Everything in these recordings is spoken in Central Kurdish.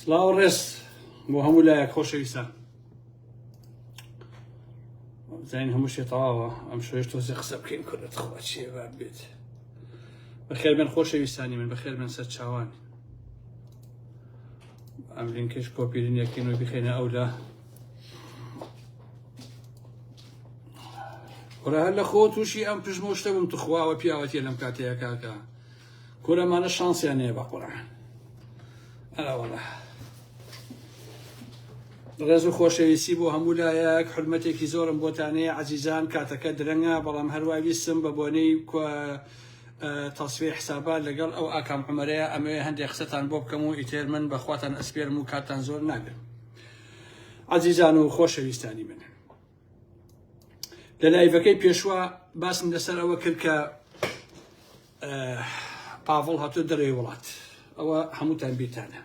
سڵاو ڕێز بۆ هەموو لایەک خۆشەویستان زین هەموو شتێ تەواوە ئەم شوێش تۆزێ قسە بکەین کورە تخوا چیە با بێت بەخێر بێن خۆشەویستانی من بەخێر بێن سەر چاوان ئەم لینکش کۆپیرین یەکین و بخێنە ئەولا کورە هەر لە خۆ تووشی ئەم پژمە شتە بووم تخواوە پیاوەتیە لەم کاتەیە کاکە کورە ئەمانە شانسیان هەیە بە قورعان ئەرەوەڵا ڕێز و خۆشەویستی بۆ هەموو لایەک حرمەتێکی زۆرم بۆتانەیە عزیزان کاتەکە درەنگە بەڵام هەروای ویستم بە بۆنەی تەسفیە حسابات لەگەڵ ئەو ئاکام عمرەیە ئەمەوێ هەندێک قسەتان بۆ بکەم و ئیتر من بەخواتان ئەسپێرم و کاتتان زۆر ناگرم عزیزان و خۆشەویستانی من لە لایڤەکەی پێشوە باسم لەسەر ئەوە کرد کە پاڤڵ هاتۆ دەرەوەی وڵات ئەوە هەمووتان بیرتانە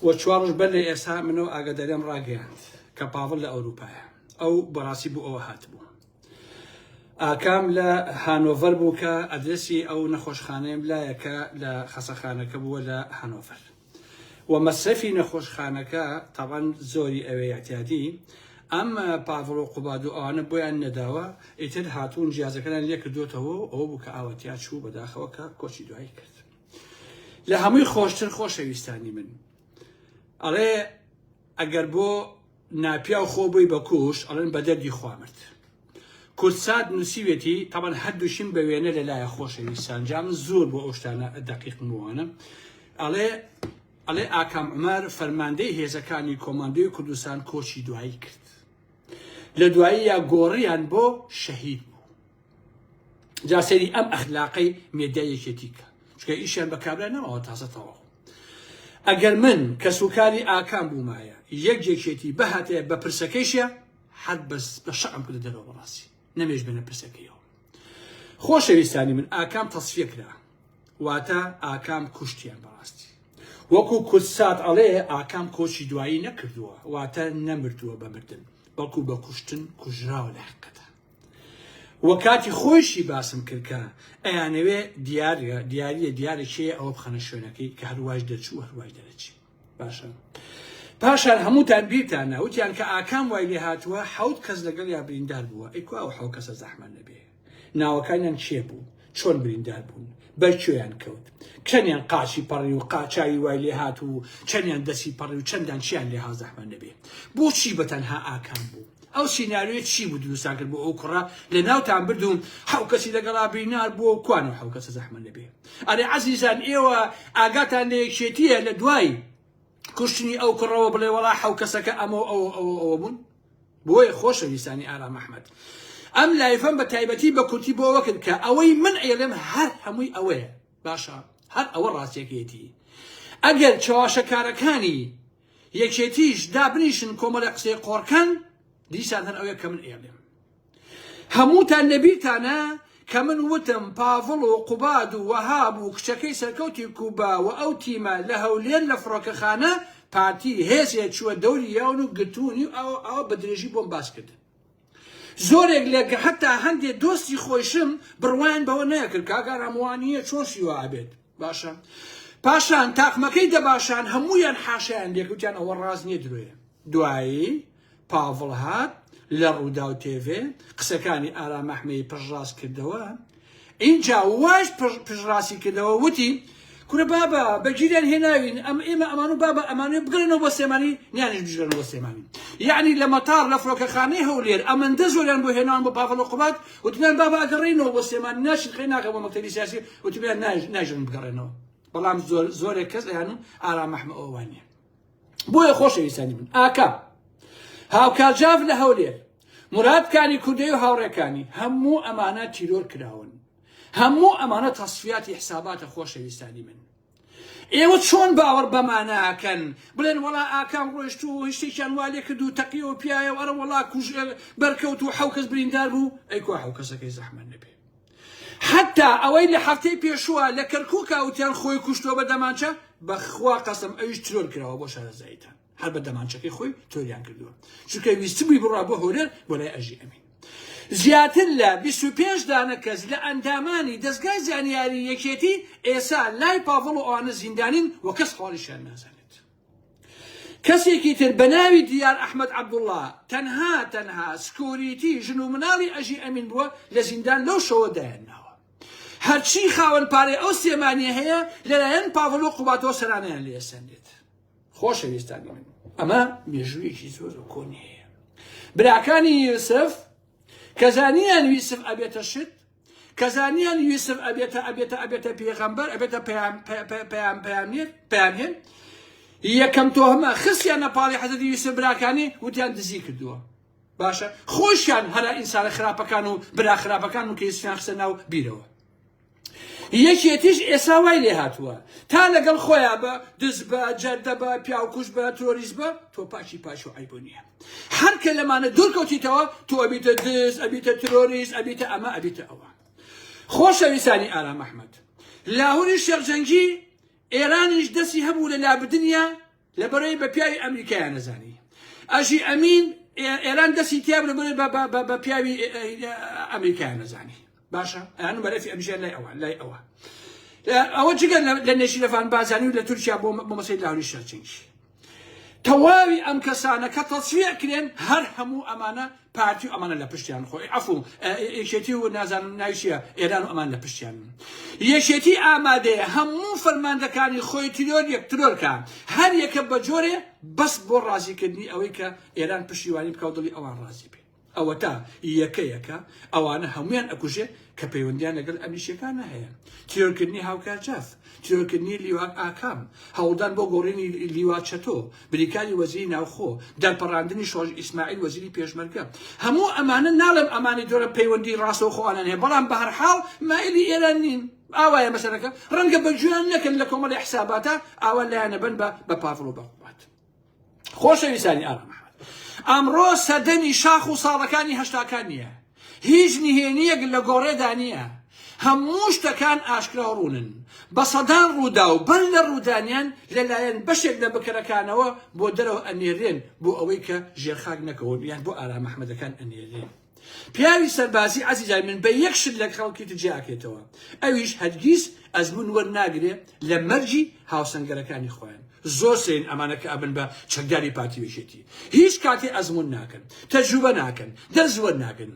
و چوار ڕۆژ بەر لە ئێستا منەوە ئاگاداریان ڕاگەیاند کە پاڤڵ لە ئەوروپایە ئەو بەڕاستی بۆ ئەوە هاتبوو ئاکام لە هانۆڤەر بوو کە ئەدرسی ئەو نەخۆشخانەیەم لایە کە لە خەسەخانەکە بووە لە هانۆڤەر و مەسرەفی نەخۆشخانەکە تاوان زۆری ئەوێ اعتیادی ئەم پاڤڵ و قوباد و ئەوانە بۆیان نەداوە ئیتر هاتوون جیازەکەیان لێ کردوێتەوە ئەوە بوو کە ئاوەتیا چوو بەداخەوە کە کۆچی دوایی کرد لە هەمووی خۆشتر خۆشەویستانی من ئەڵێ ئەگەر بۆ ناپیاو خۆ بووی بە کوش ئەڵێن بە دەردی خوا مرد. کوردسات نووسیوێتی تەبەن هەردووشیم بە وێنە لەلایە خۆشەویستان جا من زۆر بۆ ئەو شتانە دەقیقم بۆوانە ئەڵێ ئەڵێ ئاکام عومەر فەرماندەی هێزەکانی کۆماندۆی کوردستان کۆچی دوایی کرد لە دوایی یا گۆڕیان بۆ شەهید بوو جا سەیری ئەم ئەخلاقەی مێدیای یەکێتی کە چونکە ئیشیان بە کابرا نەماوە تازە تەواو ئەگەر من کەسوکاری ئاکام بوومایە یەک یەکێتی بهاتێ بە پرسەکەیشە هەر بەس بە شەعم کردە دەرەوە بەڕاستی نەمێش بێنە پرسەکەیەوە خۆشەویستانی من ئاکام تەسفیە کرا واتە ئاکام کوشتیان بەڕاستی وەکو کوردسات ئەڵێ ئاکام کۆچی دوایی نەکردووە واتە نەمردووە بە مردن بەڵکو بە کوشتن کوژراوە لە حقەتە وە کاتی خۆیشی باسم کرد کە ئەیانەوێ دیارە دیاریە دیارە کێیە ئەوە بخەنە شوێنەکەی کە هەروایش دەرچوو هەروایش دەرەچی باشە پاشان هەمووتان بیرتانە وتیان کە ئاکام وای لێ هاتووە حەوت کەس لەگەڵ یا بریندار بووە ئەی کوا ئەو حەوت کەسە زەحمەت نەبێ ناوەکانیان کێ بوو چۆن بریندار بوون بەر کوێیان کەوت چەندیان قاچی پەڕی و قاچاوی وای لێ هات و چەندیان دەستی پەڕی و چەندان چیان لێ هات زەحمەت نەبێ بۆچی بە تەنها ئاکام بوو ئەو سیناریۆیە چی بوو دروستان کرد بۆ ئەو کوڕە لە ناوتان برد و حەو کەسی لەگەڵا برینار بووە و کوان و حەو کەسە زەحمەت نەبێ ئەرێ عەزیزان ئێوە ئاگاتان لە یەکێتیە لە دوای کوشتنی ئەو کوڕەوە بڵێ وەڵا حەو کەسەکە ئەمە و ئەوە ئەوە ئەوە بوون بۆیە خۆشەویستانی ئارام ئەحمەد ئەم لایفەم بە تایبەتی بە کورتی بۆ ئەوە کرد کە ئەوەی من ئەیڵێم هەر هەمووی ئەوەیە باشە هەر ئەوە ڕاستیەکەیەتی ئەگەر چەواشەکارەکانی یەکێتیش دابنیشن کۆمەڵی قسەی قۆڕکەن دیسان هەر ئەوەیە کە من ئێڵێم هەمووتان لەبیرتانە کە من وتم پاڤڵ و قوباد و وەهاب و کچەکەی سەرکەوتی کوبا و ئەو تیمە لە هەولێر لە فڕۆکەخانە پارتی هێزێ چووە دەوری یاون و گرتوونی و ئاوا ئاوا بە درێژی بۆم باس کردن. زۆرێک لە هەتا هەندێ دۆستی خۆیشم بڕوایان بەوە نەکرد کاک ئارام وانییە چۆن شتی وا ئەبێت باشە پاشان تاقمەکەی دەباشان هەموویان حاشایان لێکرد وتیان ئەوە ڕاست نییە درۆیە دوایی پاڤڵ هات لە ڕووداو تێڤێ قسەکانی ئارام ئەحمەی پشتڕاست کردەوە ئینجا واش پشتڕاستی کردەوە وتی کورە بابە بەگیریان هێناوین ئەم ئێمە ئەمان و بابە ئەمانێ بگەڕێنەوە بۆ سلێمانی نیانیش بژێنەوە بۆ سلێمانی یعنی لە مەتار لە فڕۆکەخانەی هەولێر ئەمەندە زۆریان بۆ هێناوان بۆ پاڤڵ و قوباد وتمیان بابە ئەگەڕێینەوە بۆ سلێمانی ناشین خەی ناکە بۆ مەکتەبی سیاسی وتمیان ناژن بگەڕێنەوە بەڵام زۆر زۆرێک کەس ئەیان و ئارام ئەحمە ئەوە وانیە بۆیە خۆشەویستانی من ئاکام هاوکار جاف لە هەولێر مراد کانی کوردەی و هاوڕێکانی هەموو ئەمانە تیرۆر کراون هەموو ئەمانە تەسفیاتی حساباتە خۆشەویستانی من ئێوە چۆن باوەڕ بەمانەکەن بڵێن وەڵا ئاکام ڕۆیشت و هشتێکیان وا لێ کرد و تەقیەوە پیایە و ئەرە وەڵا کوژ بەرکەوت و حەو کەس بریندار بوو ئەی کوا حەو کەسەکەی زەحمەت نەبێ حەتا ئەوەی لە هەفتەی پێشووە لە کەرکوکا وتیان خۆی کوشتووە بە دەمانچە بەخوا قەسەم ئەویش ترۆر کراوە بۆ شارەزاییتان هەر بە دەمانچەکەی خۆی تۆریان کردووە چونکە ویستبووی بڕوا بۆ هەولێر بۆ لای ئەژی ئەمین زیاتر لە 25 دانە کەس لە ئەندامانی دەزگای زانیاری یەکێتی ئێسا لای پاڤڵ و ئەوانە زیندانین و کەس حاڵیشیان نازانێت. کەسێکی تر بە ناوی دیار ئەحمەد عەبدوڵڵا تەنها تەنها security ژن و مناڵی ئەژی ئەمین بووە لە زیندان لەو شەوە دایانناوە. هەرچی خاوەن پارەی ئەو سلێمانیە هەیە لەلایەن پاڤڵ و قوباتەوە سەرانەیان لێ ئەسەندێت. خۆشەویستانی من ئەمە مێژوویەکی زۆر و کۆنی هەیە. براکانی یوسف کە زانیان یوسف ئەبێتە شت کە زانیان یوسف ئەبێتە ئەبێتە ئەبێتە پێغەمبەر ئەبێتە پەیام پەیام پەیامنێر پەیامهێن یەکەم تۆهمە خستیانە پاڵی حەزرەتی یوسف براکانی وتیان دزی کردووە باشە خۆشیان هەرا ئینسانە خراپەکان و برا خراپەکان و کە یوسفیان خستە ناو بیرەوە یەکێتیش ئێسا وای لێ هاتووە تا لەگەڵ خۆیان بە دز بە جەردە بە پیاوکوژ بە ترۆریست بە تۆ پاکی پاش و عیب نییە هەر کە لەمانە دوور کەوتیتەوە تۆ ئەبیتە دز ئەبیتە ترۆریست ئەبیتە ئەمە ئەبیتە ئەوە. خۆشەویستانی ئارام ئەحمەد لاهوری شێخ جەنگی ئێرانیش دەستی هەبوو لە لابردنیا لەبەرەی بە پیاوی ئەمریکایان نەزانی ئەژی ئەمین ئێران دەستی تیا بوو لەبەرەی بە پیاوی ئەمریکایان نەزانی باشە ئەیان مەلەفی ئەمریکا لای ئەوان لای ئەوە ئەوە جگە لە نێچیرەڤان بارزانی و لە تورکیا بۆ مەسەی لاهوری شێخ جەنگی تەواوی ئەم کەسانە کە تەسفیە کرێن هەر هەموو ئەمانە پارتی و ئەمانە لە پشتیان خۆی عەفو یەکێتی و نازانم ناوی چییە ئێران و ئەمان لە پشتیان یەکێتی ئامادەیە هەموو فەرماندەکانی خۆی تیرۆر یەک ترۆرکە هەر یەکە بە جۆرێ بەس بۆ ڕازیکردنی ئەوەی کە ئێران پشتیوانی بکە و دڵی ئەوان ڕازی بێ ئەوەتا یەکە یەکە ئەوانە هەموویان ئەکوژێ کە پەیوەندیان لەگەڵ ئەمریکیەکانە هەیە. تیرۆرکردنی هاوکار جاف، تیرۆرکردنی لیوا ئاکام، هەوڵدان بۆ گۆڕینی لیوا چەتۆ، بریکاری وەزیری ناوخۆ، دەرپەڕاندنی شۆڕش ئیسماعیل وەزیری پێشمەرگە. هەموو ئەمانە ناڵێم ئەمانەی جۆرە پەیوەندی ڕاستەوخۆانیان هەیە بەڵام بەهەرحاڵ مایلی ئێران نین. ئاوایە مەسەلەکە. ڕەنگە بە گوێیان نەکەن لە کۆمەڵی حساباتە ئاوا لایان ئەبەن بە پاڤڵ و بە قوباد. خۆشەویستانی ئارام ئەحمەد ئەمڕۆ سەردەمی شاخ و ساڵەکانی هەشتاکان نییە هیچ نهێنیەک لە گۆڕێدا نییە هەموو شتەکان ئاشکرا و ڕوونن بە سەدان ڕوودا و بەر لە ڕوودانیان لەلایەن بەشێک لە بکەرەکانەوە بۆ دەرەوە ئەنێرێن بۆ ئەوەی کە ژێرخاک نەکەون یان بۆ ئارام ئەحمەدەکان ئەنێرێن پیاوی سەربازی عەزیزای من بە یەک شت لە خەڵکی تر جیاکێتەوە ئەویش هەرگیز ئەزمون وەرناگرێ لە مەرگی هاوسەنگەرەکانی خۆیان زۆر سەیرن ئەمانە کە ئەبن بە چەکداری پارتی و یەکێتی هیچ کاتێ ئەزمون ناکەن تەجروبە ناکەن دەرس وەرناگرن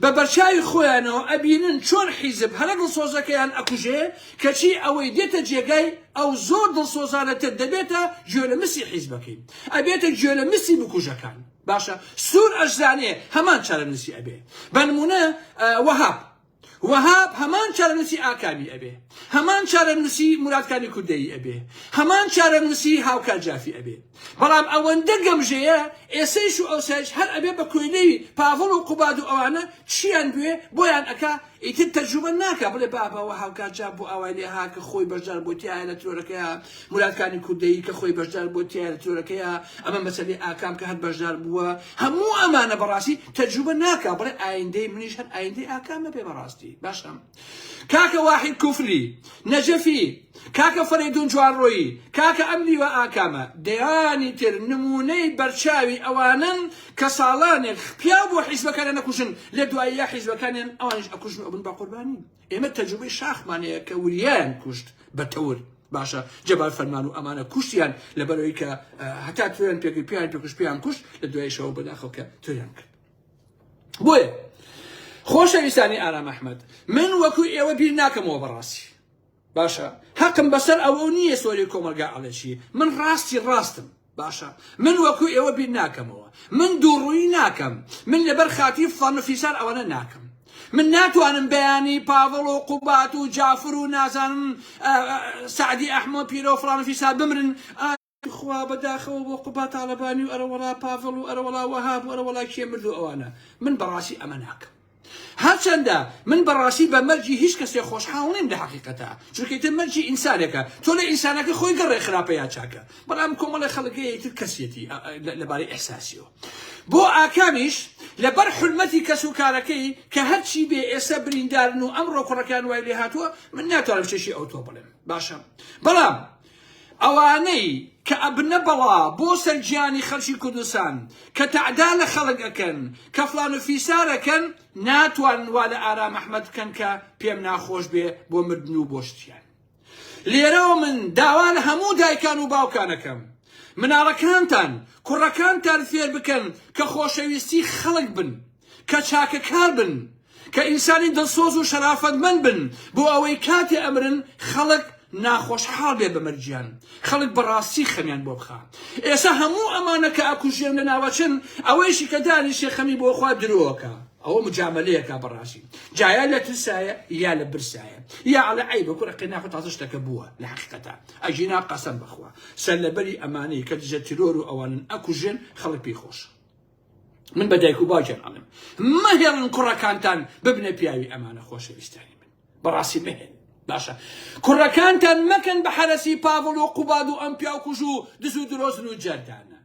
بە بەرچاوی خۆیانەوە ئەبینن چۆن حیزب هەرە دڵسۆزەکەیان ئەکوژێ کەچی ئەوەی دێتە جێگای ئەو زۆر دڵسۆزانەتر دەبێتە گوێ لە مسی حیزبەکەی ئەبێتە گوێ لە مسی بکوژەکان باشە سور ئەشزانێ هەمان چارەنوسی ئەبێ بەنمونە وەهاب وەهاب هەمان چارەنوسی ئاکامی ئەبێ هەمان چارەنوسی مرادکانی کوردەیی ئەبێ هەمان چارەنوسی هاوکار جافی ئەبێ بەڵام ئەوەندە گەمژەیە ئێسەیش و ئەوسایش هەر ئەبێ بە کۆیلەی پاڤڵ و قوباد و ئەوانە چیان بوێ بۆیان ئەکا ئیتر تەجروبە ناکا بڵێ بابە وە هاوکار جاف بۆ ئاوای لێ ها کە خۆی بەشدار بۆ تایە لە ترۆرەکەیا مورادکانی کوردەیی کە خۆی بەشدار بۆ تایە لە ترۆرەکەیا ئەمە مەسەلەی ئاکام کە هەر بەشدار بووە هەموو ئەمانە بەڕاستی تەجروبە ناکا بڵێ ئایندەی منیش هەر ئایندەی ئاکامە بێ بەڕاستی باشە کاکە واحید کوفری نەجەفی کاکە فەرەیدون جوانڕۆیی، کاکە ئەم لیوا ئاکامە، دەیانی تر نموونەی بەرچاوی ئەوانەن کە ساڵانێک پیاو بۆ حیزبەکانیان ئەکوژن، لە دواییا حیزبەکانیان ئەوانیش ئەکوژن و ئەبن بە قوربانی. ئێمە تەجروبەی شاخمان هەیە کە وریایان کوشت بە تەور. باشە جەبار فەرمان و ئەمانە کوشتیان لەبەرئەوەی کە هەتا ترۆیان پێکرد پێیان پێکوشت پێیان کوشت، لە دواییشەوە بەداخەوە کە ترۆیان کرد. بۆیە خۆشەویستانی ئارام ئەحمەد من وەکو ئێوە بیر ناکەمەوە بەڕاستی باشە هەقم بەسەر ئەوە نییە سۆری کۆمەلگا ئەڵێ چی من ڕاستی ڕاستم باشە من وەکو ئێوە بیر ناکەمەوە من دووڕووی ناکەم من لەبەر خاتری فڵان و فیسار ئەوانە ناکەم من ناتوانم بەیانی پاڤڵ و قوبات و جافر و نازانم سعدی ئەحمە پیرۆ فڵان و فیسار بمرن خوا بەداخەوە بۆ قوبا تاڵەبانی و ئەرەوەڵا پاڤڵ و ئەرەوەڵا وەهاب و ئەرەوەڵا کێ مرد و ئەوانە من بەڕاستی ئەمە ناکەم هەرچەندە من بەڕاستی بە مەرگی هیچ کەسێ خۆشحاڵ نیم لە حەقیقەتا چونکە ئیتر مەرگی ئینسانێکە تۆ لە ئینسانەکە خۆی گەڕێ خراپە یا چاکە بەڵام کۆمەڵێ خەڵک هەیە ئیتر کەسیەتی لەبارەی ئیحساسیەوە بۆ ئاکامیش لەبەر حورمەتی کەس و کارەکەی کە هەرچی بێ ئێستا بریندارن و ئەمڕۆ کوڕەکان وای لێ هاتووە من ناتوانم شتێکی ئەوتۆ بڵێم باشە بەڵام ئەوانەی کە ئەبنە بەڵا بۆ سەر گیانی خەڵکی کوردستان، کە تەعدا لە خەڵک ئەکەن، کە فڵان و فیسار ئەکەن، ناتوانن وا لە ئارام ئەحمەد بکەن کە پێم ناخۆش بێ بۆ مردن و بۆ شتیان. لێرەوە من داوا لە هەموو دایکان و باوکان ئەکەم، مناڵەکانتان، کوڕەکانتان فێر بکەن کە خۆشەویستی خەڵک بن، کە چاکەکار بن، کە ئینسانی دڵسۆز و شەرافەتمەند بن، بۆ ئەوەی کاتێ ئەمرن خەڵک ناخۆشحاڵ بێ بە مەرگیان، خەڵک بە ڕاستی خەمیان بۆ بخا. ئێستا هەموو ئەمانە کە ئەکوژرێن لەناوەچن، ئەوەیشی کە دانیشێ خەمی بۆ خوا درۆکا. ئەوە مجامەلەیەکە بەڕاستی جا یا لە ترسایە یا لە برسایە یا ئەڵێ عەیبە کوڕە قیناخ تازە شتەکە بووە لە حەقیقەتا ئەگینا قەسەم بەخوا سەرلەبەری ئەمانەی کە دژە تیرۆر و ئەوانن ئەکوژێن خەڵک پێی خۆشە من بە دایک و باوکیان ئەڵێم مەهێڵن کوڕەکانتان ببنە پیاوی ئەمانە خۆشەویستانی من بەڕاستی مەهێن باشە کوڕەکانتان مەکەن بە حەرەسی پاڤڵ و قوباد و ئەم پیاوکوژ و دز و درۆزن و جەردانە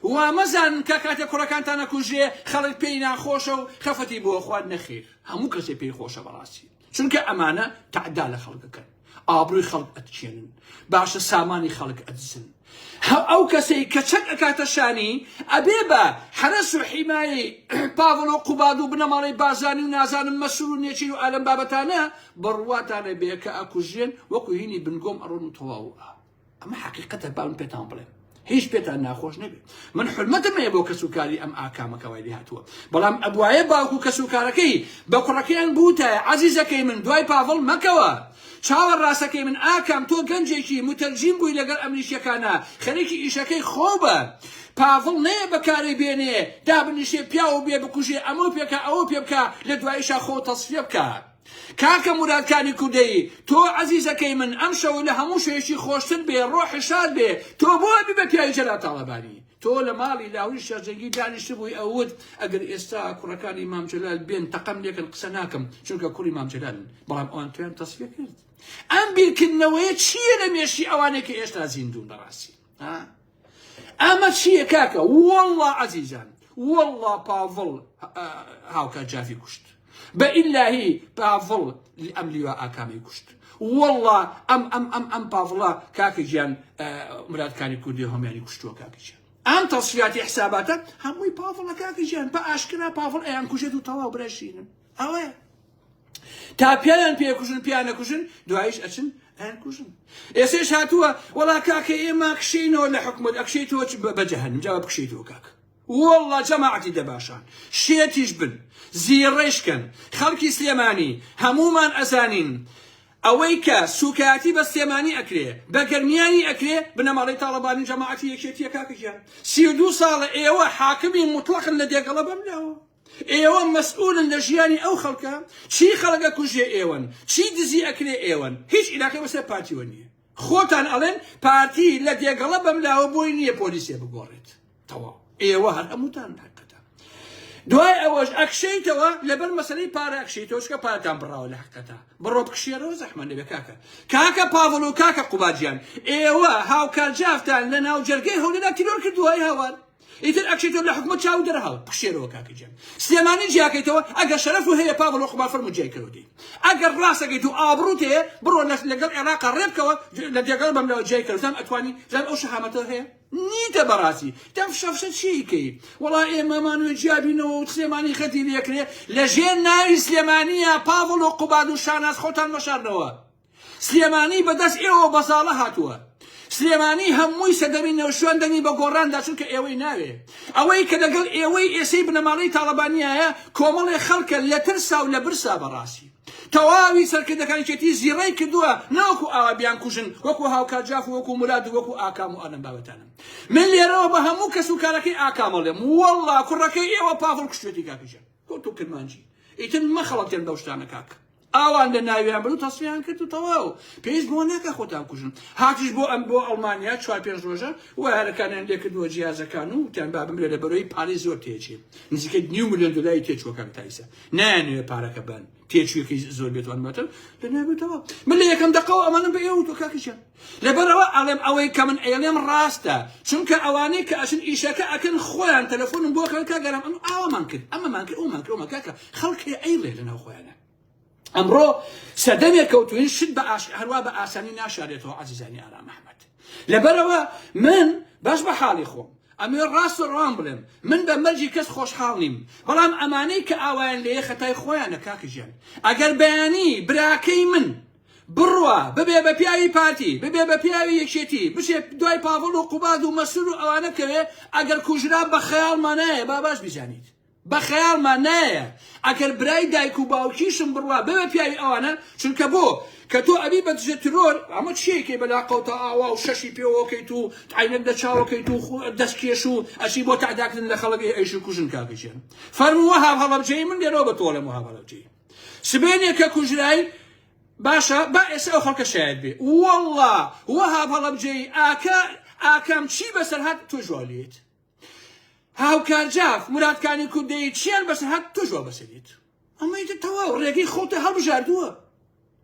وا مەزانن کە کاتێ کوڕەکانتان ئەکوژرێ خەڵک پێی ناخۆشە و خەفەتی بۆ ئەخوات نەخیر هەموو کەسێ پێی خۆشە بەڕاستی چونکە ئەمانە تەعدا لە خەڵک ئەکەن ئابڕوی خەڵک ئەتچێنن باشە سامانی خەڵک ئەدزن ئەو کەسەی کە چەک ئەکاتە شانی ئەبێ بە حەرەس و حیمایەی پاڤڵ و قوباد و بنەماڵەی بارزانی و نازانم مەسرور و نێچیر و ئالەم بابەتانە بڕواتانە بێ کە ئەکوژرێن وەکو هینی بنگۆم ئەڕۆن و تەواو ئەمە حەقیقەتە با من پێتان بڵێم هیچ پێتان ناخۆش نەبێت من حرمەتم هەیە بۆ کەسوکاری ئەم ئاکامەکە وای لێهاتووە بەڵام ئەبوایە باوک و کەسوکارەکەی بە کوڕەکەیان بوتایە عەزیزەکەی من دوای پاڤڵ مەکەوە چاوە ڕاستەکەی من ئاکام تۆ گەنجێکی متەرجیم بووی لەگەڵ ئەمریکیەکانە خەریکی ئیشەکەی خۆ بە پاڤڵ نەیە بەکاری بێنێ دابنیشێ پیاو بێ بکوژێ ئەمە پێکە ئەوە پێ بکە لە دواییشا خۆ تەسفیە بکە کاکە موراد کانی کوردەیی تۆ عەزیزەکەی من ئەم شەوە لە هەموو شەوێکی خۆشتر بێ ڕۆحی شاد بێ تۆ بۆ ئەبی بە پیاوی جەلال تاڵەبانی تۆ لە ماڵی لاهوری شێخ جەنگی دانیشتبووی ئەوت ئەگەر ئێستا کوڕەکانی مام جەلال بێن تەقەم لێکەن قسە ناکەم چونکە کوڕی مام جەلالن بەڵام ئەوان تۆیان تەسفیە کرد ئەم بیرکردنەوەیە چییە لە مێشکی ئەوانەی کە ئێستا زیندوون بەڕاستی ئەمە چییە کاکە واللە عەزیزان واللە پاڤڵ هاوکار جافی کوشت بە ئیلاهی پاڤڵ ئەم لیوا ئاکامی کوشت واللە ئەم ئەم ئەم ئەم پاڤڵە کاکە گیان مرادکانی کوردی هەمیانی کوشتووە کاکە گیان ئەم تەسفیاتی حساباتە هەمووی پاڤڵە کاکە گیان بە ئاشکرا پاڤڵ ئەیان کوژێت و تەواو براشینن ئەوەیە تا پیاویان پێ کوژن پیان نەکوژن دوایش ئەچن ئەیان کوژن ئێسێش هاتووە وەڵا کاکە ئێمە کشینەوە لە حکومەت ئەکشیتەوە بە جەهەنم جا بکشیتەوە کاکە والله جەماعەتی دەباشان شێتیش بن زیڕەیشکەن خەڵکی سلێمانی هەمومان ئەزانین ئەوەی کە سوکایەتی بە سلێمانی ئەکرێ بە گەرمیانی ئەکرێ بنەماڵەی تاڵەبانی جەماعەتی یەکێتیە کاکە گیان 32 ساڵە ئێوە حاکمی مطلقن لە دێگەڵە بەملاوە ئێوە مەسئولن لە ژیانی ئەو خەڵکە، چی خەڵک ئەکوژێ ئێوەن، چی دزی ئەکرێ ئێوەن، هیچ ئیلاقەی بەسەر پارتیوە نییە. خۆتان ئەڵێن پارتی لە دێگەڵە بەملاوە بۆی نییە پۆلیسێ بگۆڕێت. تەواو. ئێوە هەر هەمووتان حەقەتە. دوای ئەوەش ئەکشێیتەوە لەبەر مەسەلەی پارە ئەکشێیتەوە چونکە پارەتان بڕاوە لە حەقەتە. بڕۆ بکشێرەوە زەحمەت نەبێ کاکە. کاکە پاڤڵ و کاکە قوباد گیان ئێوە هاوکار جافتان لە ناوجەرگەی هەولێرا تیرۆر کردووە ئەی هاوار. ئیتر ئەکشیتەوە لە حکومەت چاو دەرهاو بکشێرەوە کاکە گیان سلێمانی جیاکەیتەوە ئەگەر شەرەف و هەیە پاڤڵ و قوباد فەرموو جیای کەرەوە دێی ئەگەر ڕاستەکەیت و ئابڕوت هەیە بڕۆ لەگەڵ عێراقا ڕێ بکەوە لە دێگەڵ بەملاوە جیای کەرەوە زام ئەتوانی زام ئەو شەهامەتە هەیە نیتە بەڕاستی دەم فشەفشە چیکەی وەڵا ئێمەمانوێ جیابینەوە و سلێمانی خەتی لێکرێ لە ژێر ناوی سلێمانیە پاڤڵ و قوباد و شاناز خۆتان مەشارنەوە سلێمانی بەدەست ئێوەوە بەزاڵە هاتووە. سلێمانی هەمووی سەردەمی نەوشیروان دەنگی بە گۆڕان دا چونکە ئێوەی ناوێ. ئەوەی کە لەگەڵ ئێوەی ئێسەی بنەماڵەی تاڵەبانیایە کۆمەڵێ خەڵکە لە ترسا و لە برسا بەڕاستی. تەواوی سەرکردەکانی یەکێتی زیڕەی کردووە نەوەکو ئاوا بیانکوژن وەکو هاوکار جاف و وەکو موراد و وەکو ئاکام و ئالەم بابەتانە. من لێرەوە بە هەموو کەس و کارەکەی ئاکام ئەڵێم وەڵڵا کوڕەکەی ئێوە پاڤڵ کوشتوێتی کاکە گیان. کورد و کرمانجی. ئیتر مەخەڵەتێن بەو شتانە کاکە. ئەوان لە ناویان برد و تەسفیان کرد و تەواو پێویست بۆ ناکە خۆتان کوژن هاتیش بۆ ئەم بۆ ئەڵمانیا چوار پێنج ڕۆژە وایەرەکانیان لێکردووە جیازەکان و وتیان با بمرێ لە بەرەوەی پارەی زۆر تێچێ نزیکەی نیو ملیۆن دۆلاری تێچووە کاک تایسە نایانەوێ پارەکە بەن تێچوویەکەی زۆر بێتوان باتن لە ناوێتەوە من لە یەکەم دەقەوە ئەمانم بە ئێوە تۆ کاکەشیان لەبەرەوە ئەڵێم ئەوەی کە من ئەیڵێم ڕاستە چونکە ئەوانەی کە ئەچن ئیشەکە ئەکەن خۆیان تەلەفۆنم بۆ کەن کاگەرم ئەم ئاوامان کرد ئەمەمان کرد ئەومان کرد ئەومان کاکە خەڵک هەیە ئەیڵێ لەناو خۆیانە ئەمڕۆ سەردەمێک کەوتوین شت بە ئاش هەروە بە ئاسانی ناشارێتەوە عەزیزانی ئارام ئەحمەد لەبەرەوە من باش بە حاڵی خۆم ئەمێ ڕاست و ڕوان بڵێم من بە مەرجی کەس خۆشحاڵ نیم بەڵام ئەمانەی کە ئاوایان لێیە خەتای خۆیانە کاکە گیان ئەگەر بەیانی براکەی من. بڕوا ببێ بە پیاوی پارتی ببێ بە پیاوی یەکێتی بچێ دوای پاڤڵ و قوباد و مەسرور و ئەوانە بکەوێ ئەگەر کوژرا بە خەیاڵما نایە با باش بیزانیت بە خەیاڵما نایە ئەگەر برای دایک و باوکیشم بڕوا ببێ پیاوی ئەوانە چونکە بۆ کە تۆ ئەبی بە دژە ترۆر ئەمە چیەکەی بەلا قەوتە ئاوا و شەشی پێوەکەیت و عینەک لە چاوەکەیت و دەستکێش و ئەچی بۆ تەعداکردن لە خەڵک ئەیش و کوژن کاکە گیان فەرموو وەهاب هەڵەبجەیی من لێرەوە بە تۆڵێم وەهاب هەڵەبجەیی سبەینێ کە کوژرای باشە با ئێستا ئەو خەڵکە شایەت بێ واللە وەهاب هەڵەبجەیی ئاکا ئاکام چی بەسەر هات تۆ جواب لێت هاوکار جاف مرادکانی کوردەیی چیان بەسەر هات تۆ جواب بەسەر لێت ئەمە ئیتر تەواو ڕێگەی خۆتە هەڵبژاردووە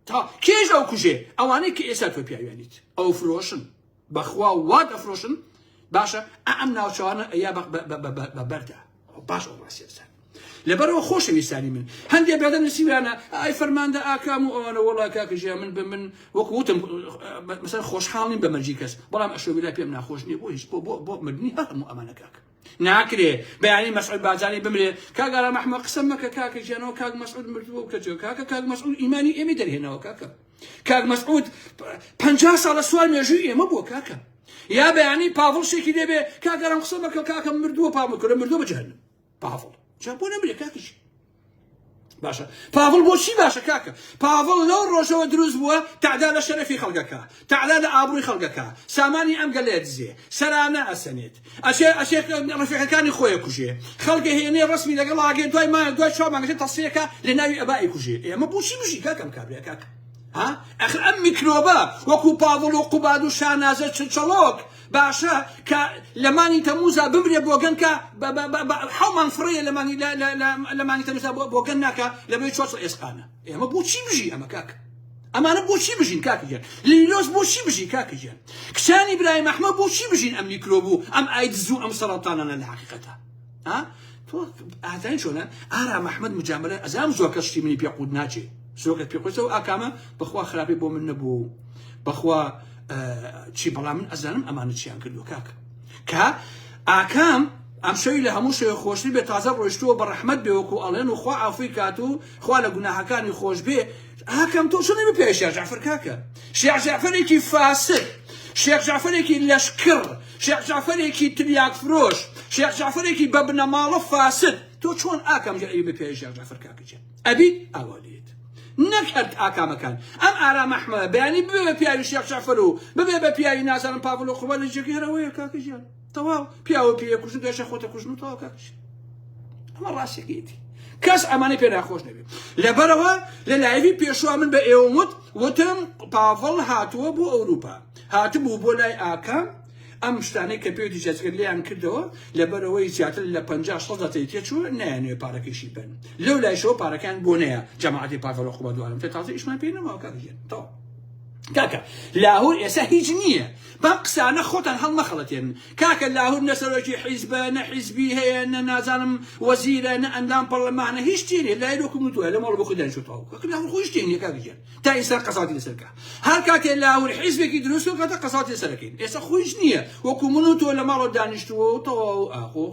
تا کێش ئەو کوژێ ئەوانەی کە ئێستا تۆ پیاویانیت ئەو فرۆشن بەخوا وا دەفرۆشن باشە ئەم ناوچوانە ئەیا بە بەردا باش ئەو ڕاستیە بزانن لەبەرەوە خۆشەویستانی من هەندێ بێدە نووسیویانە ئای فەرماندە ئاکام و ئەوانە وەڵا کاکە ژیان من بە من وەکو وتم مەسەن خۆشحاڵ نیم بە مەرجی کەس بەڵام ئەشۆبیلا پێم ناخۆش نییە بۆ هیچ بۆ بۆ بۆ مردنی هەر هەموو ئەمانە کاکە ناکرێ بەیانی مەسعود بارزانی بمرێ کاک ئارام ئەحمەد قسە مەکە کاکە گیانەوە کاک مەسعود مردووە و کەچەوە کاکە کاک مەسعود ئیمانی ئێمەی دەرهێناوە کاکە کاک مەسعود 50 ساڵە سوار مێژووی ئێمە بووە کاکە یا بەیانی پاڤڵ شتێکی لێبێ کاک ئارام قسە مەکە کاکە مردووە پاڤڵ کورە مردووە بە جەهەنم پاڤڵ جا بۆ نەمرێ کاکە باشە پاڤڵ بۆچی باشە کاکە پاڤڵ لەو ڕۆژەوە دروست بووە تەعدا لە شەرەفی خەڵکەکە تەعدا لە ئابڕووی خەڵکەکە سامانی ئەم گەلێ دزێ سەرانە ئەسەنێت ئەچێ ئەچێ ڕفیقەکانی خۆی کوژێ خەڵکە هێنێ ڕسمی لەگەڵ ئاگێ دوای مایە دوای چوار مانگەکە تەسفیەکە لە ناوی ئەبا ئەیکوژێ ئێمە بۆچی بژی کاکە ئەم کابرا کاکە ها ئەخر ئەم میکرۆبە وەکو پاڤڵ و قوباد و شانازە چچەڵۆک باشە کە لە مانگی تەموزا بمرێ بۆگەن کە حەو مانگ فڕەیە لە مانگی لە مانگی تەموزا بۆگەن ناکا لە بەی چۆچ ئێسقانە ئێمە بۆچی بژی ئەمە کاک ئەمانە بۆچی بژین کاکە گیان لیلۆس بۆچی بژی کاکە گیان کچانی برایم ئەحمە بۆچی بژین ئەم میکرۆب و ئەم ئایدز و ئەم سەرەتانانە لە حقیقەتە ها تۆ ئازانی چۆنە ئارام ئەحمەد مجاملە ئەزام زۆر کەس شتی منی پێ قوت ناچێ زۆر کەس پێ قوتەوە ئاکامە بەخوا خراپی بۆ من نەبوو بەخوا چی بەڵام من ئەزانم ئەمانە چیان کردووە کاکە کە ئاکام ئەم شەوی لە هەموو شەوێ خۆشتر بێ تازە ڕۆیشتووە بە ڕەحمەت بێ وەکو ئەڵێن و خوا عافوی کات و خوا لە گوناهەکانی خۆش بێ ئاکام تۆ چۆن بێ پێش شێخ جەعفەر کاکە شێخ جەعفەرێکی فاسد شێخ جەعفەرێکی لەشکڕ شێخ جەعفەرێکی تریاک فرۆش شێخ جەعفەرێکی بە بنەماڵە فاسد تۆ چۆن ئاکام جا ئەی بێ پێش شێخ جەعفەر کاکە گیان ئەبیت ئاوا لێت نەک هەر ئاکامەکان ئەم ئارام ئەحمە بەیانی ببێ بە پیاوی شێخ جەعفەر و ببێ بە پیاوی نازانم پاڤڵ و قوباد لە جێگەی هەر ئەوەیە کاکە گیان تەواو پیاوە پێیە کوژن دوایشە خۆتە کوژن و تەواو کاکە گیان ئەمە ڕاستیەکەیەتی کەس ئەمانەی پێ ناخۆش نەبێت لەبەرەوە لە live ی پێشوە من بە ئێوەم وت وتم پاڤڵ هاتووە بۆ ئەوروپا هاتبوو بۆ لای ئاکام ئەم شتانەی کە پێوتی جەزگەر لێیان کردەوە لەبەرەوەی زیاتر لە 50 شەست دەتەی تێچووە نایانەوێ پارەکەیشی بەن لەو لایشەوە پارەکان بۆ نەیە جەماعەتی پاڤڵ و قوباد دوارم تێ تازە ئیشمان پێ نەماوە کاکە گیان تەواو کاکە لاهور ئێستا هیچ نییە بەم قسانە خۆتان هەڵمەخەڵەتێنن کاکە لاهور نە سەرۆکی حیزبە نە حیزبی هەیە نە نازانم وەزیرە نە ئەندام پەڕلەمانە هیچ شتێ نیە لای وەکو من تۆیە لە ماڵ بۆ خۆی دانیشتووە کاکە لاهور خۆی شتێ نیە کاکە گیان تا ئێستا قەزاتی لەسەر کە هەر کاتێ لاهور حیزبێکی دروست کرد کاتە قەزاتی لەسەر ئەکەین ئێستا خۆیش نییە وەکو من و تۆ لە ماڵەوە دانیشتووە و تەواو ئاخۆ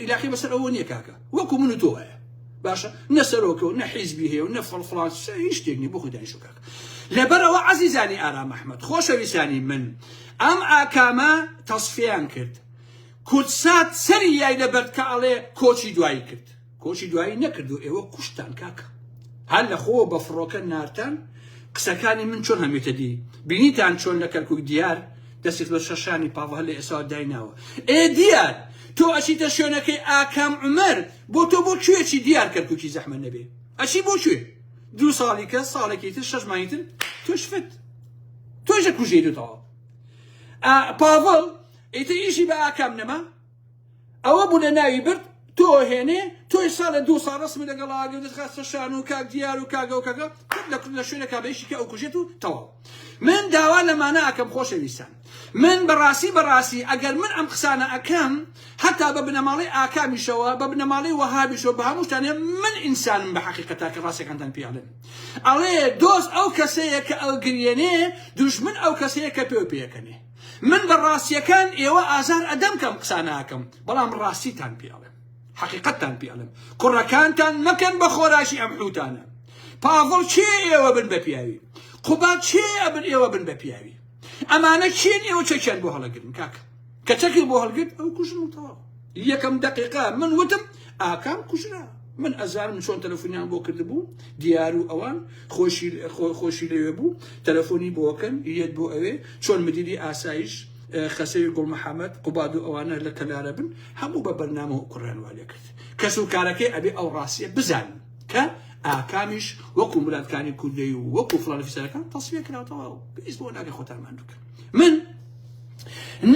عیلاقی بەسەر ئەوە نییە کاکە وەکو من و تۆ وایە باشە نە سەرۆکە و نە حیزبی هەیە و نە فڵفڵان هیچ شتێک نییە بۆ خۆی دانیشتووە کاکە لەبەرئەوە عەزیزانی ئارام ئەحمەد خۆشەویستانی من ئەم ئاکامە تەسفیان کرد کوردسات سەری یای لە بەرد کە ئەڵێ کۆچی دوایی کرد کۆچی دوایی نەکرد و ئێوە کوشتان کاکە هەر لە خۆوە بە فڕۆکە نارتان قسەکانی من چۆن هەمیتە دی بینیتان چۆن لە کەرکک دیار دەستی لە شەشانی پاڤڵ لە ئێستا دایناوە ئێ دیار تۆ ئەچیتە شوێنەکەی ئاکام عومەر بۆ تۆ بۆ کوێ چی دیار کەرکوکی زەحمە نەبێ ئەچی بۆ کوێ دوو ساڵی کە ساڵێکی تر شەش مانگی تر تۆش فت تۆش دەکوژێیت و تەواو پاڤڵ ئیتر ئیشی بە ئاکام نەما ئەوە بوو لە ناوی برد تۆ هێنێ تۆی ساڵە دوو ساڵ ڕسمی لەگەڵ ئاگر دەخات سەر شان و کاک دیار و کاگە و کاگە لە لە شوێنەکە بەیشی کە ئەو کوژێت و تەواو من داوا لەمانە ئەکەم خۆشەویستان من بەڕاستی بەڕاستی ئەگەر من ئەم قسانە ئەکەم هەتا بە بنەماڵەی ئاکامیشەوە بە بنەماڵەی وەهابیشەوە بە هەمووشتانێ من ئینسانم بە حەقیقەتا کە ڕاستەکانتان پێ ئەڵێم ئەڵێ دۆست ئەو کەسەیە کە ئەوگریێنێ دوژمن ئەو کەسەیە کە پێو پێکەنێ من بە ڕاستیەکان ئێوە ئازار ئەدەم کەم قسانە ئەکەم بەڵام ڕاستیتان پێ ئەڵێم حەقیقەتتان پێ ئەڵێم کوڕەکانتان مەکەن بە خۆراکی ئەم حوتانە پاڤڵ کێ ئێوە بن بە پیاوی؟ قوباد چێ ئەبن ئێوە بن بە پیاوی ئەمانە کێن ئێوە چەکیان بۆ هەڵەگرن کاکە کە چەکی بۆ هەڵگرت ئەو کوژن و تەواو یەکەم دقیقا من وتم ئاکام کوژرا من ئەزانم چۆن تەلەفۆنیان بۆ کردبوو دیار و ئەوان خۆشی خۆشی لەوێ بوو تەلەفۆنی بۆکەن یەت بۆ ئەوێ چۆن مدیری ئاسایش خەسەوی گوڵ محەممەد قوباد و ئەوانە لە کەلارە بن هەموو بە بەرنامە و کوڕیان وا لێ کرد کەس و کارەکەی ئەبێ ئەو ڕاستیە بزانن کە ئاکامیش وەکو مرادکانی کوردەی و وەکو فڵان فیسارەکان تەسفیە کراوەتەوە پێویست بۆ ناکە خۆتان ماندوو بکەن من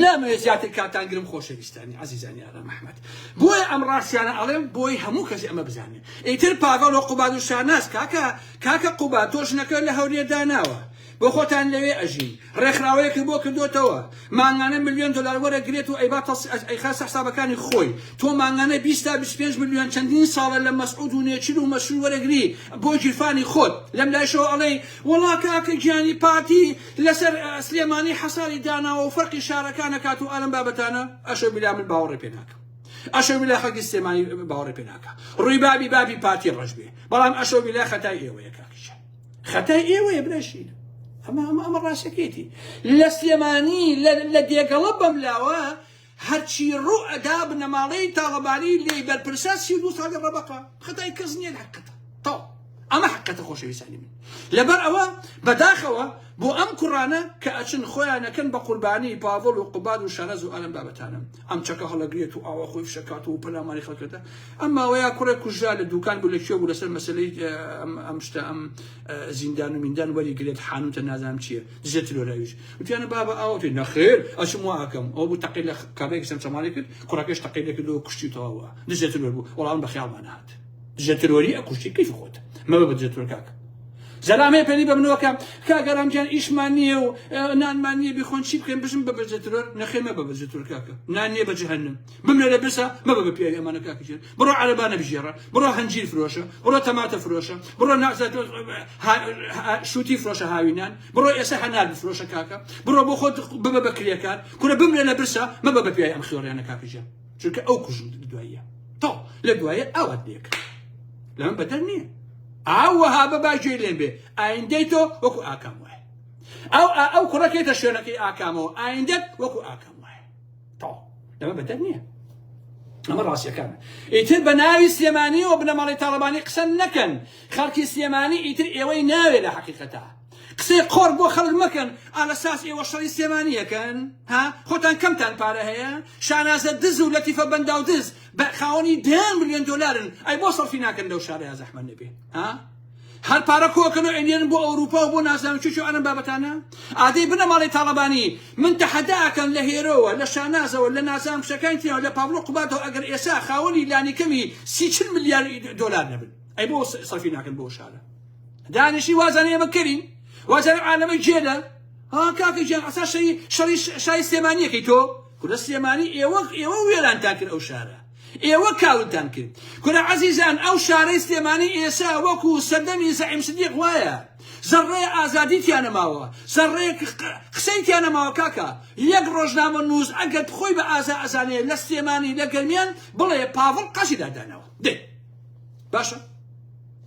نامەوێت زیاتر کاتان گرم خۆشەویستانی عزیزانی ئارام ئەحمەد بۆیە ئەم ڕاستیانە ئەڵێم بۆی هەموو کەسی ئەمە بزانێت ئیتر پاڤڵ و قوباد و شاناز کاکە کاکە قوباد تۆ ژنەکە لە هەولێر داناوە بۆ خۆتان لەوێ ئەژین ڕێکخراوەیەکی بۆ کردۆتەوە مانگانە ملیۆن دۆلار وەرەگرێت و ئەیبا ئەیخا سەر حسابەکانی خۆی تۆ مانگانە 20 تا 25 ملیۆن چەندین ساڵە لە مەسعود و نێچیر و مەسرور وەرەگری بۆ گیرفانی خۆت لەم لایشەوە ئەڵێی وەڵا کاکە گیانی پارتی لەسەر سلێمانی حەساری داناوە و فەرقی شارەکان ئەکات و ئالەم بابەتانە ئەشەو بیلا من باوەڕی پێ ناکەم ئەشەو بیلا خەڵکی سلێمانی باوەڕی پێ ناکا ڕووی بابی بابی پارتی ڕەش بێ بەڵام ئەشەو بیلا خەتای ئێوەیە کاکە گیان خەتای ئێوەیە برای شیرین ئەمە ئەمە ئەمە ڕاستەکەیتی لە سلێمانی لە دێگەڵە بەم لاوە هەرچی ڕوو ئەدا بنەماڵەی تاڵەبانی لێی بەرپرسە 32 ساڵی ڕەبەقە خەتای کەس نییە لە حقیقەتە تەواو ئەمە حقیقەتە خۆشەویستانی من لەبەر ئەوە بەداخەوە بۆ ئەم کوڕانە کە ئەچن خۆیانەکەن بە قوربانی پاڤڵ و قوباد و شەرەز و ئەلەم بابەتانە ئەم چەکە هەڵەگرێت و ئاوا خۆی فشەکات و پەلاماری خەڵکەکە ئەم ماوەیە کوڕێک کوژرا لە دوکان بوو لە کوێ بوو لەسەر مەسلەی ئەم شتە ئەم زیندان و میندان وەری گرێت حانوتە نازانم چییە دژە ترۆراویش وتیانە بابە ئاوتی نەخێر ئەچم وا ئەکەم ئەو بوو تەقی لە کابێک سەمسەمانی کرد کوڕەکەش تەقی لێ کرد و کوشتی و تەواوە دژە ترۆر بوو وەڵام بە خیاڵمان هات دژە ترۆری ئەکوشتی کەیفی خۆت مەبە بە دژە ترۆر کاکە زەلامەیە پەنی بە منەوە کە کاک ئارام گیان ئیشمان نییە و نانمان نییە بیخۆن چی بکەین بژم بە بەجە ترۆر نەخێر مەبە بەجە ترۆر کاکە نان نییە بە جەهەنم بمرە لە برسا مەبە بە پیاوی ئەمانە کاکە گیان بڕۆ عەرەبانە بژێڕە بڕۆ هەنجیر فرۆشە بڕۆ تەماتە فرۆشە بڕۆ نازات شوتی فرۆشە هاوینان بڕۆ ئێستا هەنار بفرۆشە کاکە بڕۆ بۆ خۆت ببە بە کرێکار کورە بمرە لە برسا مەبە بە پیاوی ئەم خێڕیانە کاکە گیان چونکە ئەو کوژم دواییە تۆ لە دوایە ئاوات لێکە لەمە بەدەر نییە ئاوەها بە با گوێی لێم بێ ئایندەی تۆ وەکو ئاکام وایە ئەو ئەو کوڕەکەیتە شوێنەکەی ئاکامەوە ئایندەت وەکو ئاکام وایە تەواو لەمە بەدەر نییە ئەمە ڕاستیەکانە ئیتر بە ناوی سلێمانی و بنەماڵەی تاڵەبانی قسە نەکەن خەڵکی سلێمانی ئیتر ئێوەی ناوێ لە حەقیقەتە قسەی قۆڕ بۆ خەڵک مەکەن ئالە ساس ئێوە شەڕی سلێمانیەکەن ها خۆتان کەمتان پارە هەیە شانازە دز و لەتیفە بەنداو دز بە خاوەنی دەیان ملیۆن دۆلارن ئەی بۆ سەرفی ناکەن لەو شارەیا زەحمەت نەبێ ها هەر پارە کۆکەن و ئەینێرن بۆ ئەوروپا و بۆ نازانم چی چی ئەم بابەتانە ئادەی بنەماڵەی تاڵەبانی من تەحەدا ئەکەم لە هێرۆوە لە شانازەوە لە نازانم کچەکانی تریەوە لە پاڤڵۆ قوبادەوە ئەگەر ئێسا خاوەنی لانیکەمی 30 ملیار دۆلار نەبن ئەی بۆ سەرفی ناکەن بۆ شارە دانیشی وازانە ئێمە کەرین وازانە عالەمە گێلە ها کاکە گیان ئەسا شەری شەری شای سلێمانیەکەی تۆ کورە سلێمانی ئێوە ئێوە وێرانتان کرد ئەو شارە ئێوە کاولتان کرد کورە عەزیزان ئەو شارەی سلێمانی ئێسا وەکو سەردەمی زەعیم سدیق وایە زەڕەیە ئازادی تیا نەماوە زەڕەیەک قسەی تیا نەماوە کاکە یەک ڕۆژنامە نووس ئەگەر خۆی بە ئازا ئەزانێ لە سلێمانی لە گەرمیان بڵێ پاڤڵ قاچی دادانەوە دێ باشە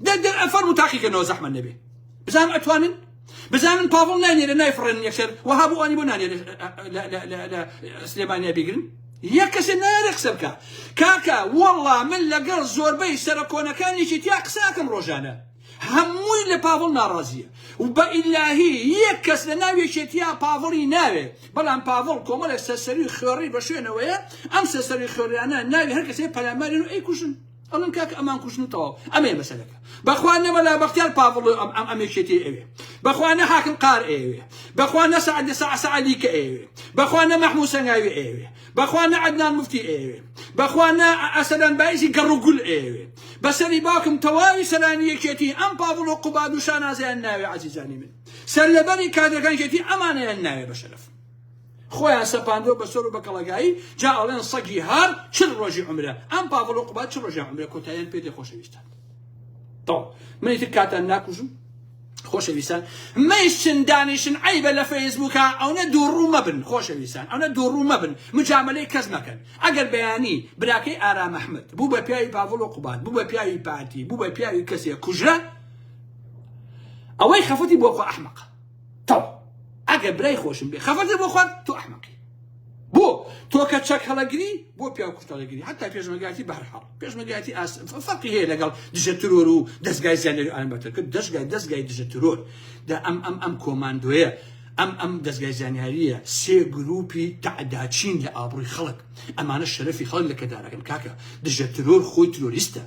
دە دە فەرموو تاقیکەنەوە زەحمەت نەبێ بزانم ئەتوانن بزانن پاڤڵ نانێرە نایفڕێنن یەکسەر وەها بۆ ئەوانی بۆ نانێرە لە سلێمانیا بیگرن یەک کەسێ نایەرێ قسە بکە کاکە وەڵا من لەگەڵ زۆربەی سەرە کۆنەکان یەکێتیا قسە ئەکەم ڕۆژانە هەمووی لە پاڤڵ ناڕازیە و بە ئیلاهی یەک کەس لە ناو یەکێتیا پاڤڵی ناوێ بەڵام پاڤڵ کۆمەڵێک سەرسەری خوێڕی بە شوێنەوەیە ئەم سەرسەری خوێڕیانە ناوی هەر کەسێ پەلامارن و ئەیکوژن ئەڵێن کاکە ئەمان کوژن و تەواو ئەمەیە مەسەلەکە بەخوا نە مەلا بەختیار پاڤڵ و ئەم ئەم یەکێتی ئەوێ بەخوا نە حاکم قار ئەوێ بەخوا نە سەعد سەعدی کە ئەوێ بەخوا نە مەحموود سەنگاوی ئەوێ بەخوا نە عەدنان مفتی ئەوێ بەخوا نە ئەسەدان بایزی گەڕ و گول ئەوێ بەسەری باوکم تەواوی سەرانی یەکێتی ئەم پاڤڵ و قوباد و شانازیان ناوێ عەزیزانی من سەرلەبەری کادرەکان یەکێتی ئەمانەیان ناوێ بە شەرەف خۆیان سەپاندوە بە سەر و بە کەڵەگایی جا ئەڵێن سەگی هار چل ڕۆژی عومرە ئەم پاڤڵ و قوباد چل ڕۆژیان عومرە کۆتاییان پێ دێ خۆشەویستان تەواو من ئیتر کاتان ناکوژم خۆشەویستان مەیشن دانیشن عیبە لە فەیسبووکە ئەونە دووڕوو مەبن خۆشەویستان ئەونە دووڕوو مەبن مجاملەی کەس مەکەن ئەگەر بەیانی براکەی ئارام ئەحمەد بوو بە پیاوی پاڤڵ و قوباد بوو بە پیاوی پارتی بوو بە پیاوی کەسێک کوژرا ئەوەی خەفەتی بۆ خۆ ئەحمەقە. کاکە برای خۆشم بێ خەفەتت بۆ خوارد تۆ ئەحمەقی. بۆ تۆ کە چەک هەڵەگری بۆ پیاو کوشت هەڵەگری حتا پێشمەرگایەتی بەهەرحاڵ پێشمەرگایەتی ئاس فەرقی هەیە لەگەڵ دژە ترۆر و دەزگای زانیاری ئەم بەتر کرد دەزگای دەزگای دژە ترۆر دە ئەم ئەم ئەم کۆماندۆیە ئەم ئەم دەزگای زانیاریە سێ گروپی تەعداچین لە ئابڕووی خەڵک ئەمانە شەرەفی خەڵک لە کەدارەکەن کاکە دژە ترۆر خۆی ترۆریستە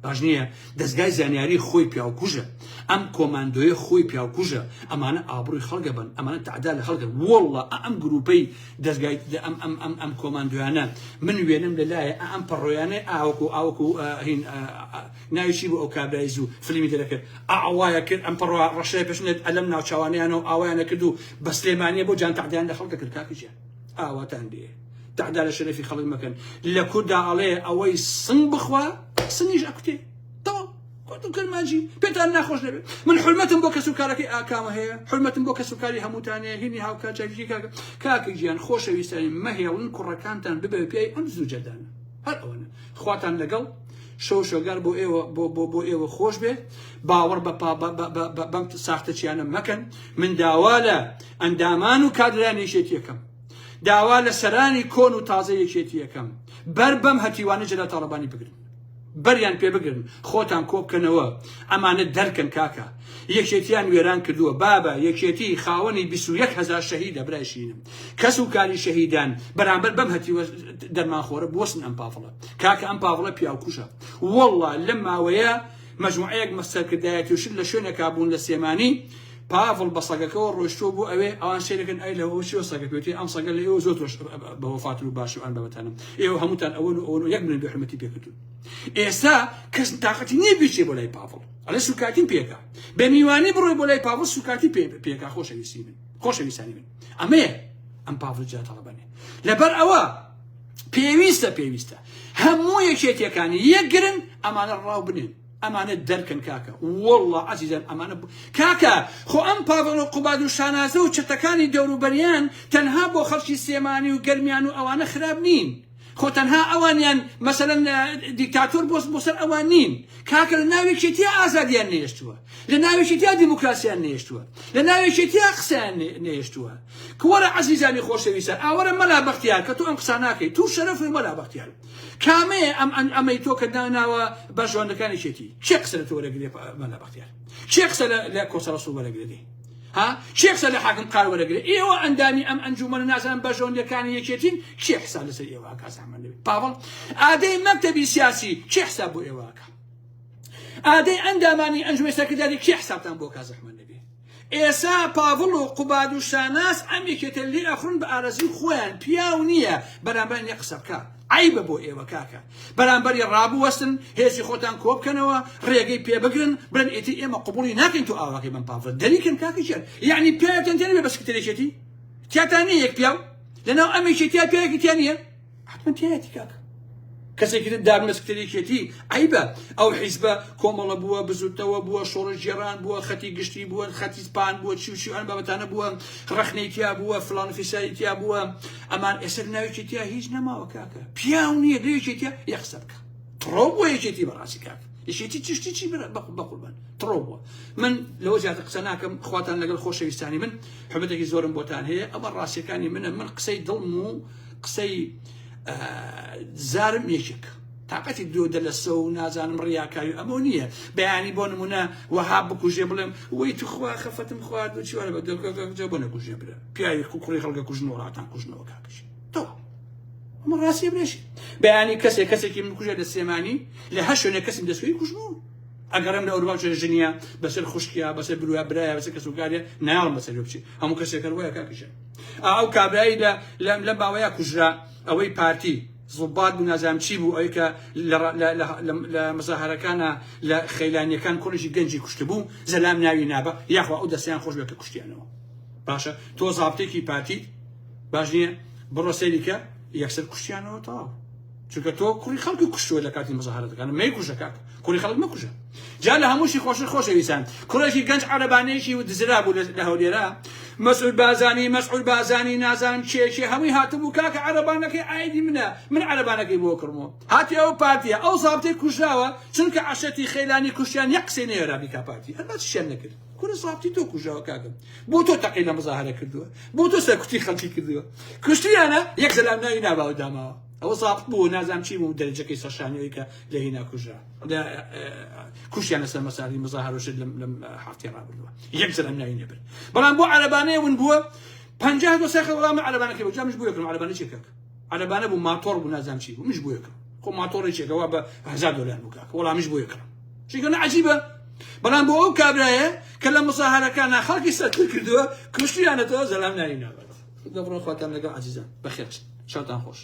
باش نییە دەزگای زانیاری خۆی پیاوکوژە ئەم کۆماندۆیە خۆی پیاوکوژە ئەمانە ئابڕووی خەڵکە بن ئەمانە تەعدا لە خەڵکە واللە ئەم گروپەی دەزگای ئەم ئەم ئەم ئەم کۆماندۆیانە من وێنم لەلایە ئەم پەڕۆیانەی ئاوەکو ئاوەکو هین ناوی چی بوو ئەو کابرای زوو فلیمی دەرەکرد ئاوایە کرد ئەم پەڕۆ ڕەشەیە پێشنێت ئەلەم ناوچاوانیانەوە ئاوایانە کرد و بە سلێمانیە بۆ جان تەعدایان لە خەڵکە کرد کاکە گیان ئاواتان لێ تەعدا لە شەرەفی خەڵک مەکەن لە کوردا ئەڵێ ئەوەی سنگ بخوا سنگیش ئەکوتێ تەواو کورد و کرمانجی پێتان ناخۆش نەبێت من حرمەتم بۆ کەس و کارەکەی ئاکامە هەیە حرمەتم بۆ کەس و کاری هەمووتان هەیە هینی هاوکار جاویشی کاکە کاکە گیان خۆشەویستانی مەهێڵن کوڕەکانتان ببێ پیای ئەم زوجەدانە هەر ئەوەنە خواتان لەگەڵ شەو شۆگار بۆ ئێوە بۆ بۆ بۆ ئێوە خۆش بێت باوەڕ بە بەم ساختەچیانە مەکەن من داوا لە ئەندامان و کادرانی یەکێتیەکەم داوا لە سەرانی کۆن و تازە یەکێتیەکەم بەر بەم هەتیوانە جەلال تاڵەبانی بگرن بەریان پێ بگرن خۆتان کۆبکەنەوە ئەمانە دەرکەن کاکە یەکێتیان وێران کردووە بابە یەکێتی خاوەنی 21 هزار شەهیدە برای شیرینم کەس و کاری شەهیدان بەرامبەر بەم هەتیوە دەرمانخۆرە بوەستن ئەم پاڤڵە کاکە ئەم پاڤڵە پیاوکوژە واللە لەم ماوەیە مەجموعەیەک سەرکردایەتی و شت لە شوێنێکا بوون لە سلێمانی پاڤڵ بە سەگەکەوە ڕۆیشتووە بۆ ئەوێ ئەوان سەیرەکەن ئەی لەوە چیوە سەگەکە وتی ئەم سەگە لە ئێوە زۆر تۆش بە وەفاتر و باش و ئەم بابەتانە ئێوە هەمووتان ئەوەن و ئەوەن و یەک منن بێحرمەتی پێکردوون ئێستا کەس تاقەتی نییە بیچێ بۆ لای پاڤڵ ئەڵێ سوکاتیم پێکا بە میوانی بڕۆی بۆ لای پاڤڵ سوکاتی پێکا خۆشەویستی من خۆشەویستانی من ئەمەیە ئەم پاڤڵ جیا تەڵەبەنێ لەبەر ئەوە پێویستە پێویستە هەموو یەکێتیەکانی یەکگرن ئەمانە ڕاو بنێن ئەمانە دەرکەن کاکە واللە عەزیزان ئەمانە کاکە خۆ ئەم پاڤڵ و قوباد و شانازە و چەتەکانی دەوروبەریان تەنها بۆ خەڵکی سلێمانی و گەرمیان و ئەوانە خراپ نین خۆ تەنها ئەوانیان مەسەلەن دیکتاتۆر بۆ بۆ سەر ئەوان نین کاکە لە ناو یەکێتیە ئازادیان نێشتووە لە ناو یەکێتیە دیموکراسیان نێشتووە لە ناو یەکێتیە قسەیان نێشتووە کوەرە عەزیزانی خۆشەویستان ئاوەرە مەلا بەختیار کە تۆ ئەم قسە ناکەی تو شەرەف مەلا بەختیار کامەیە ئەم ئەمەی تۆ کە ناوە بەرژەوەندەکانی یەکێتی کێ قسە لە تۆ وەرەگرێ مەلا بەختیار کێ قسە لە کۆسە ڕەسوڵ وەرەگرێ دەی ها کێ قسە لە حاکم قار وەرەگرێ ئێوە ئەندامی ئەم ئەنجومەنە نازانم بەرژەوەندەکانی یەکێتین کێ حساب لەسەر ئێوە ئەکا زەحمەت نەبێ پاڤڵ ئادەی مەکتەبی سیاسی کێ حساب بۆ ئێوە ئەکا ئادەی ئەندامانی ئەنجومەنی سەرکرداری کێ حسابتان بۆ ئەکا زەحمەت نەبێ ئێسا پاڤڵ و قوباد و شاناز ئەم یەکێتە لێ ئەخورن بە ئارەزوی خۆیان پیاو نیە بەرامبەر نیە قسە بکا عەیبە بۆ ئێوە کاکە بەرامبەری ڕابوەستن هێزی خۆتان کۆبکەنەوە ڕێگەی پێ بگرن بڵێن ئیتر ئێمە قبوڵی ناکەین تۆ ئاواکەی بەم پاڤڵە دەریکەن کاکە گیان یەعنی پیاوێکتان تێ نەبێ بە سکرتێری یەکێتی تیاتان نیە یەک پیاو لەناو ئەم یەکێتیە پیاوێکی تیا نیە حتمما تیایەتی کاکە کەسێکی تر دابنە سکرتێری یەکێتی عەیبە ئەو حیزبە کۆمەڵە بووە بزوتنەوە بووە شۆڕشگێڕان بووە خەتی گشتی بووە خەتی پان بووە چی و چی ئەم بابەتانە بووە ڕەخنەی تیا بووە فلان و فیساری تیا بووە ئەمان ئێستا ناوێکی تیا هیچ نەماوە کاکە پیاو نییە لە یەکێتیا یە قسە بکە تڕۆ بووە یەکێتی بەڕاستی کاکە یەکێتی چشتی چی بە قوربان تڕۆ بووە من لەوە زیاتر قسە ناکەم خواتان لەگەڵ خۆشەویستانی من حرمەتێکی زۆرم بۆتان هەیە ئەمە ڕاستیەکانی منە من قسەی دڵم و قسەی زارم یەکێک تاقەتی درۆ دەلەسە و نازانم ڕیاکاری ئەمە نییە بەیانی بۆ نمونە وەها بکوژێ بڵێم وەی توخوا خەفەتم خوارد و چیوانە بە دڵکە بۆ نەکوژێ برا پیاوی کوڕی خەڵکە کوژن و ڕاتان کوژنەوە کاکەشی تۆ ئەمە ڕاستیە برێشی بەیانی کەسێک کەسێکی من کوژێ لە سلێمانی لە هەر شوێنێک کەسم دەستوی کوژمەوە ئەگەرم لە ئەوروپا بچێ ژنیە بەسەر خوشکیا بەسەر برویا برایە بەسەر کەسوکاریە نایاڵم بەسەر بچێ هەموو کەسێک هەر وایە کاکەشە ئەو کابرایی لە لەم لەم باوەیە کوژرا ئەوەی پارتی زوبات بوو نازانم چی بوو ئەوەی کە لە مزاهرەکانە لە خەیلانیەکان کوڕێکی گەنجی کوشتبوو زەلام ناوی نابە یاخوا ئەو دەستیان خۆش بێت کە کوشتیانەوە باشە تۆ زابتێکی پارتیت باش نییە بڕۆ سەیری کە یەکسەر کوشتیانەوە تەواو چونکە تۆ کوڕی خەڵکی کوشتووە لە کاتی مزاهرەتەکان مەیکوژە کاک کوڕی خەڵک مەکوژە جا لە هەمووشی خۆشتر خۆشەویستان کوڕێکی گەنج عەرەبانەیەکی و دزرا بوو لە هەولێرا مەسعود بازانی مەسعود بازانی نازانم کێ کێ هەمووی هاتبوو کاکە عەرەبانەکەی عایدی منە من عەرەبانەکەی بۆ کڕمەوە هاتی ئەو پارتیە ئەو زابتەی کوژراوە چونکە عەشرەتی خەیلانی کوشتیان یەک قسەی نەیەرا بیکا پارتی هەر باسیشیان نەکرد کورە زابتی تۆ کوژراوە کاکە بۆ تۆ تەقی لە مزاهرە کردووە بۆ تۆ سەرکوتی خەڵکی کردووە کوشتیانە یەک زەلام ناوی ناباو داماوە ئەوە زابت بوو نازانم چی بوو دەرەجەکەی سەرشانیەوەی کە لە هینا کوژرا لە کوشتیان لەسەر مەسالی مزاهرە شت لەم لەم هەفتەی ڕابردووە یەک زەلام ناوی نەبرد بەڵام بۆ عەرەبانەیە ون بووە 50 دۆسای خەڵ وەڵام عەرەبانەکەی بۆ جا منش بۆ یەکەم عەرەبانە چی کاک عەرەبانە بوو ماتۆڕ بوو نازانم چی بوو منش بۆ یەکەم خۆ ماتۆڕی چێکەوە بە 1000 دلار بوو کاک وەڵام منش بۆ یەکەم چیکە عجیبە بەڵام بۆ ئەو کابرایە کە لە مزاهرەکانە خەڵکی سەرکل کردووە کوشتیانەتەوە زەلام ناوی نابات دەبڕۆ خواتان لەگەڵ عزیزان بەخێر شەوتان خۆش.